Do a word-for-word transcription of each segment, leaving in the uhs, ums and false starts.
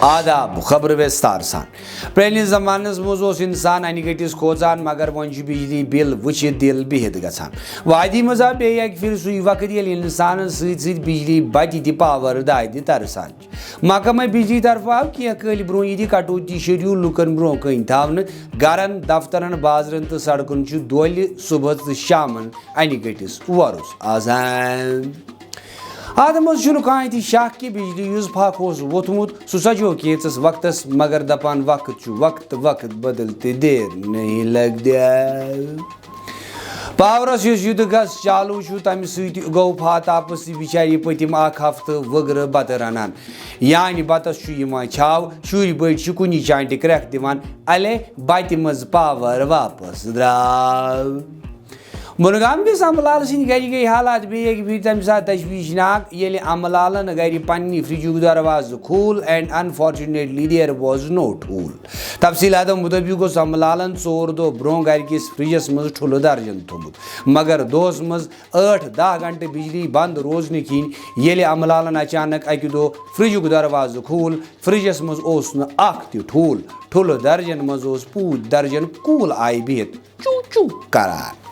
آداب، خبرٕ وِستار سان۔ پرٛٲنِس زمانس منٛز اوس انسان انہِ گٔٹِس کھوژان، مگر وۄنۍ چھُ بجلی بل وٕچھِتھ دِل بِہِتھ گژھان۔ وادی منٛز آو بیٚیہِ اکہِ پھِرِ سُے وقت، ییٚلہِ انسانن سۭتۍ سۭتۍ بجلی بتہِ تہِ پاور دادِ ترسان چھِ۔ محکمہٕ بجلی طرفہٕ آو کینٛہہ کٲلۍ برٛونٛہہ یہِ تہِ کٹوتی شیڈیول لوٗکن برٛونٛہہ کَنۍ تھاونہٕ، گرن، دفترن، بازرن تہٕ سڑکن چھُ دۄہلہِ، صبحس تہٕ شامن انہِ گٔٹِس وۄرُس آسان۔ اتھ منٛز چھُنہٕ کانٛہہ تہِ شک کہِ بجلی یُس پھکھ اوس ووٚتھمُت، سُہ سجوو کینٛژس وقتس، مگر دپان وقت چھُ وقت، وقت بدلتے دیر نہیں لگتا۔ پاورس یُس یُدٕ گس چالو چھُ، تمہِ سۭتۍ گوٚو فاتاپس تہِ بِچارِ پٔتِم اکھ ہفتہٕ وٕگرٕ بتہٕ رنان۔ یعنی بتس چھُ یِوان چھاو، شُرۍ بٔڑۍ چھِ کُنی چانٹہِ کرٛٮ۪کھ دِوان، الے بتہِ منٛز پاور واپس درٛاو۔ بۄنہٕ گامہٕ کِس امہٕ لال سٕنٛدِ گرِ گٔیہِ حالات بیٚیہِ اَکہِ پھِرِ تَمہِ ساتہٕ تشویشناک، ییٚلہِ امہٕ لالن گرِ پننہِ فرجُک دروازٕ کھوٗل، and unfortunately there was no ٹھوٗل۔ تفصیٖلاتن مُطٲبِق اوس امہٕ لالن ژور دۄہ برٛونٛہہ گرِ کِس فرجس منٛز ٹھوٗلہٕ درجن تھوٚومُت، مگر دۄہس منٛز ٲٹھ دَہ گھنٹہٕ بجلی بنٛد روزنہٕ کِنۍ، ییٚلہِ امہٕ لالن اچانک اَکہِ دۄہ فرجُک دروازٕ کھوٗل، فرجس منٛز اوس نہٕ اکھ تہِ ٹھوٗل، ٹھوٗلہٕ درجن منٛز اوس پوٗتۍ درجن کوٗل آیہِ بِہِتھ چوٗ چوٗ کران۔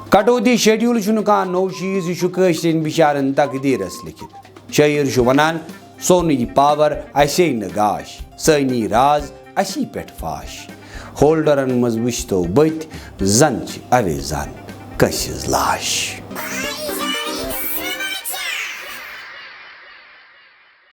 کٹوتی شیڈیول چھُنہٕ کانٛہہ نوٚو چیٖز، یہِ چھُ کٲشرٮ۪ن بِچارن تقدیٖرس لیٚکھِتھ۔ شٲعر چھُ ونان، سونٕے پاور، اسے نہٕ گاش، سٲنی راز اسی پٮ۪ٹھ فاش۔ ہولڈرن منٛز وٕچھتو بٔتۍ، زن چھِ اویزان کٲنٛسہِ ہٕنٛز لاش۔